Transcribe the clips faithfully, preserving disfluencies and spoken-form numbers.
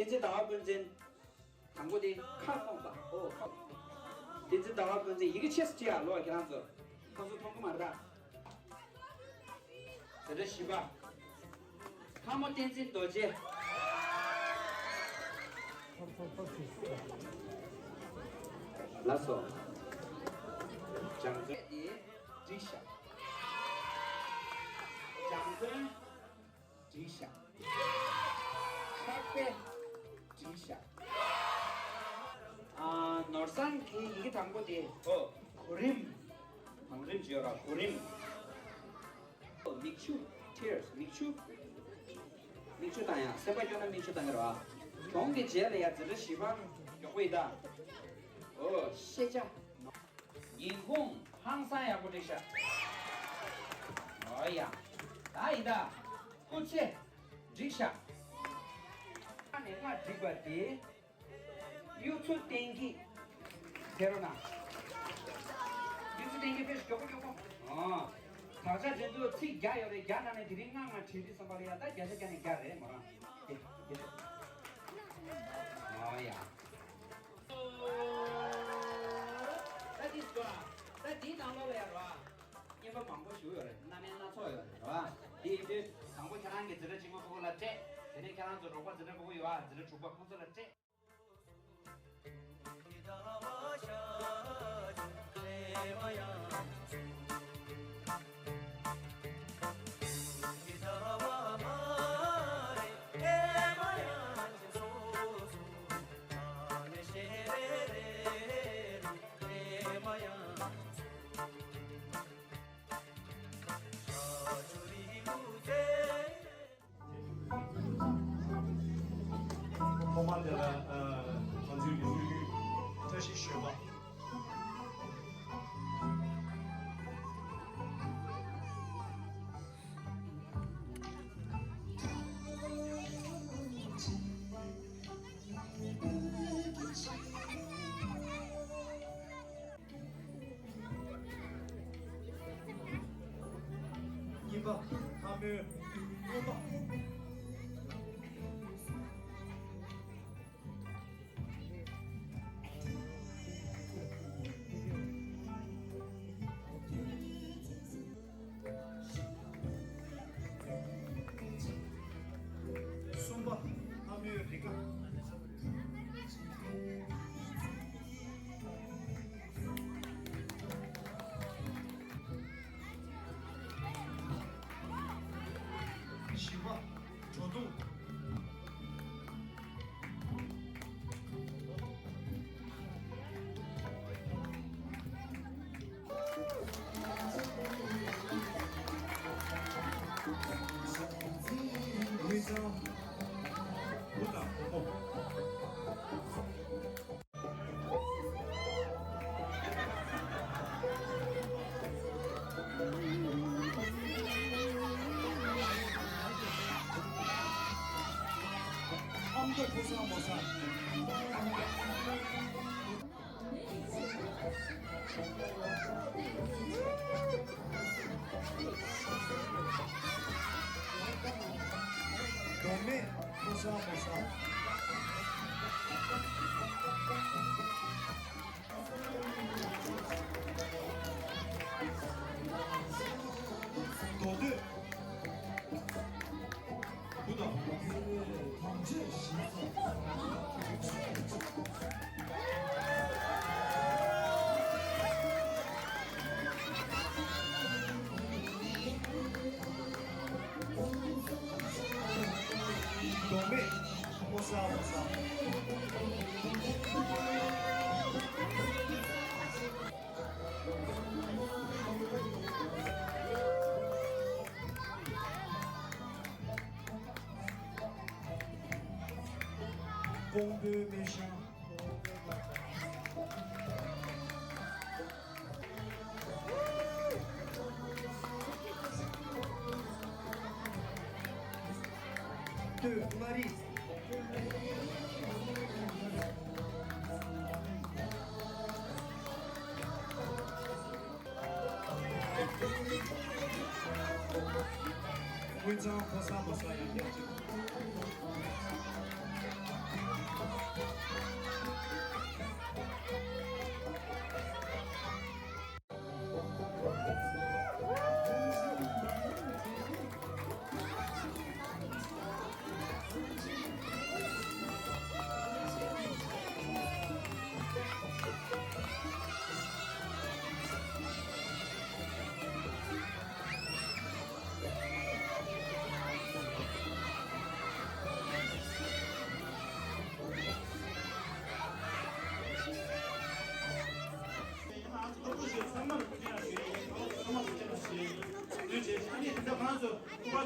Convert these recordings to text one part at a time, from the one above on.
བསྟན་འཛིན་ཟླ་བ་ཀུན་བཙན། དང་པོ་དེ་ཁ་སྐོང་པ། ཨོ་ཁ། བསྟན་འཛིན་ཟླ་བ་ཀུན་བཙན་ཡི་གེ་ཆེ་སུ་ཅི་ཡ་ལོ་ཁྱེད་རང་ཚོ། ཁོང་ཚོ་མཐོང་གི་མ་རེད་ད། དེ་འདྲ་བཞི་པ། ལྷ་མོ་བསྟན་འཛིན་རྡོ་རྗེ། ལགས་སོ། སྦྱང་ཚུལ་དེ་འགྲིག་ཤག་སྦྱང་ཚུལ་འགྲིག་ཤག་ཕྱག་དཔེ་འགྲིག་ཤག་ཨ། ནོར་བཟང་གི་ཡི་གེ་དང་པོ་དེ། ཨོ། གོ་རིམ། བང་རིམ་བརྗོད་ར་གོ་རིམ། ཨོ། མིག་ཆུ། tears། མིག་ཆུ། མིག་ཆུ་བཏང་ཡ། སེམས་པ་སྐྱོ་ན་མིག་ཆུ་བཏང་གི་ར། གྱོང་གི་རྗེས་ལ་ཡ་འཛིན་གྲྭ་བཞི་པ་མགྱོགས་པོ་ཡི་ད། ཨོ། ཤེས་བྱ། ཉིན་གུང་ཧང་སང་ཡག་པོ་འགྲིག་ཤག་ཨོ་ཡ། ད་ཡི་ད། སྐུ་ཚེ། འགྲིག་ཤག་ཨ་ནི་ང་འགྲིག་པ་དེ། གཡུ་མཚོ་བསྟན་གྱི། དེ་རོ་ན། གཡུ་མཚོ་བསྟན་གྱི་ཕེབས་མགྱོགས་པོ་མགྱོགས་པོ། ཨ། དག་ཆ་འདི་ཚོ་ཚིག་བརྒྱ་ཡོད་རེད། བརྒྱ་ནང་ནས་དེ་རིང་ལྔ་ལྔ་བྲིས་དུས་ཙམ་པ་ལ་ཡ་ད་བརྒྱ་ཆ་བརྒྱ་ནས་བརྒྱ་རེད་མོ་རང་། དེ་དེ། ཨ་ཡ། ད་འདི་འདུག་ཨ། ད་འདིའི་ནང་ལོགས་ལ་ཡ་རོ་ཨ། རྙེད་པ་མང་པོ་ཞིག་ཡོད་རེད། རྣམ་དབྱེ་སྣ་ཚོགས་ཡོད་རེད་རོ་ཨ། དེ་ཡིན་དུས་དང་པོ་ཁྱེད་རང་གི་འཛིན་གྲྭ་གཅིག་མ་ཕྲུ་གུ་ལ་སྤྲད། དེ་ནས་ཁྱེད་རང་ཚོ་རོགས་པ་འཛིན་གྲྭ་ཕྲུ་གུ་ཡོད་ཨ། འཛིན་གྲྭ་དྲུག་པ་ཁོང་ཚོ་ལ་སྤྲད། ཐོག་མ་དེ་ལ་ང་ཚོའི་མི་ཚོགས་བཀྲ་ཤིས་གཞོན་པ། གཉིས་པ། ལྷ་མོའི་སྔོན་མ། གསུམ་པ། ལྷ་མོའི་རི་ཀ། བཞི་པ། བྲོ་བརྡུང་། དབུས་གཙང་བུ་དང་བུ་མོ། ཨ་མདོ་ཕོ་གསར་མོ་གསར། མདོ་སྨད་ཕོ་གསར་མོ་གསར། མདོ་སྟོད། བུ་དང་བུ་མོ། མདོ་སྨད་ཕོ་གསར་མོ་གསར། ཀོང་པོའི་སྨན་ཤང་། སྟོད་མངའ་རིས། དབུས་གཙང་ཕོ་གསར་མོ་གསར་ཡང་བསྐྱར་ཅིག་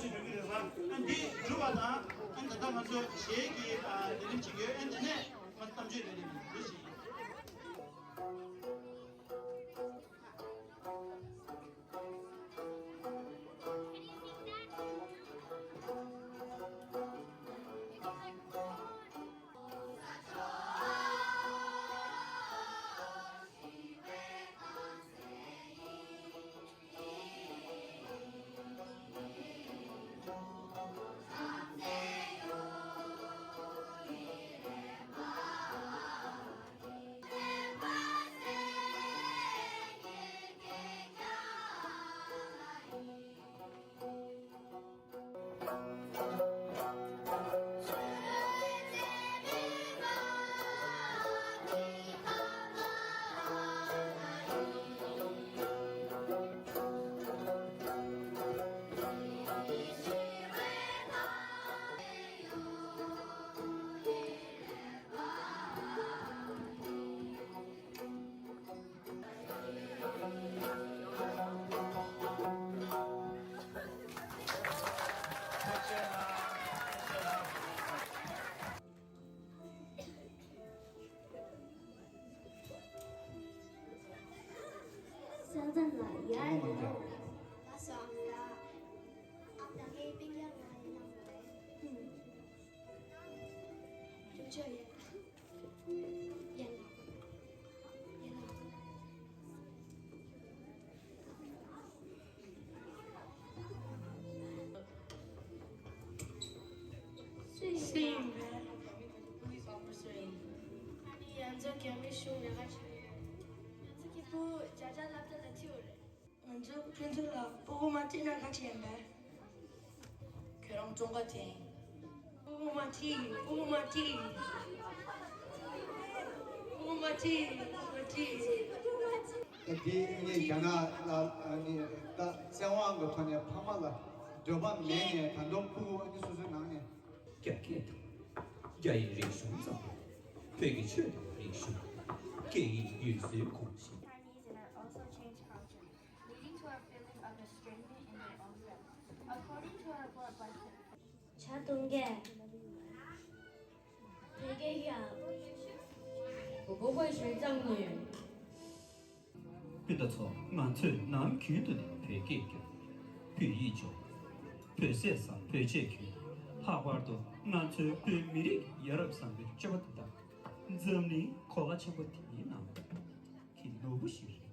ཅིག་འགྲོ་གི་རེད་བ། ཨ་འདི་གྲུབ་པ་དང་ཨ་ད་ལྟ་ང་ཚོ་གཞས་ཀྱི་ཨ་ལས་རིམ་བྱེད་ཀྱི་ཡོད། ཨ་འདི་ནས་ང་ཚོ་གཏམ་བརྗོད་ལས་རིམ་འདི་བྱེད་ཀྱི་ཡོད། ས་མཚམས་ལ་ཡར་ལ་ལ་སོ་ཨམ་ལ་ཨམ་ལ་ངའི་པིང་ཡར་ང་ཡིན་ནམ་ལ་ཡིན། ཁྱོད་ཆོས་ཡིན། ཡིན་ལ་ཡིན་ལ། སུ་ཡིན་པས། Police officer ཡིན། ཨ་ནི་ང་ཚོ་རྒྱ་མི་གཞུང་ལས་ཀ་བྱེད་ཀྱི་ཡོད། ང་ཚོ་སྐྱིད་པོ་བརྒྱ་ཆ་ལྔ་བརྒྱ་ལ་ཐིའོ་རེད། ང་ཚོ་ཕུན་ཚོགས་ལ་སྤུ་གུ་མ་ཁྲིད་ན་ག་བྱེད་ཡིན་པས། ཁྱོད་རང་བཙོང་ག་འཐེན། སྤུ་གུ་མ་ཁྲིད། སྤུ་གུ་མ་ཁྲིད། སྤུ་གུ་མ་ཁྲིད། སྤུ་གུ་མ་ཁྲིད། ད་འདི་ནི་རྒྱ་ནག་ལ་ནི་ད་བཙན་དབང་གི་ཐོག་ནས་ཕ་མ་ལ་འདོད་པ་མེད་ནས་ད་དུང་སྤུ་གུ་ཨ་ནི་སོ་སོའི་ནང་ནས། རྒྱ་སྐད་དང་། རྒྱ་ཡི་རིག་གཞུང་ཙམ་ལས། བོད་ཀྱི་ཆོས་དང་རིག་གཞུང་། སྐད་ཡིག་ཡུལ་སྲོལ་གོམས་གཤིས། Chinese and are also changed culture, leading to a feeling of estrangement in their own family. According to a report by བྱ་དུང་གས། བོད་སྐད་ཡག་སྤོ་བོ་ཞིག་བཙལ་ནས། སྤུན་ཟླ་ཚོ། ང་ཚོས་ནམ་རྒྱུན་དུ་ནས་བོད་སྐད་སྐྱོན། བོད་ཡིག་སྦྱོང་། བོད་ཟས་ཟ། བོད་ཆས་གྱོན། ལྷག་པར་དུ་ང་ཚོའི་བོད་མི་རིགས་ཡ་རབས་བཟང་པོའི་སྤྱོད་པ་དེ་དག་འཛམ་གླིང་གོ་ལ་ཆེན་པོ་འདིའི་ནང་གི་ནོར་བུ་ཞིག་རེད།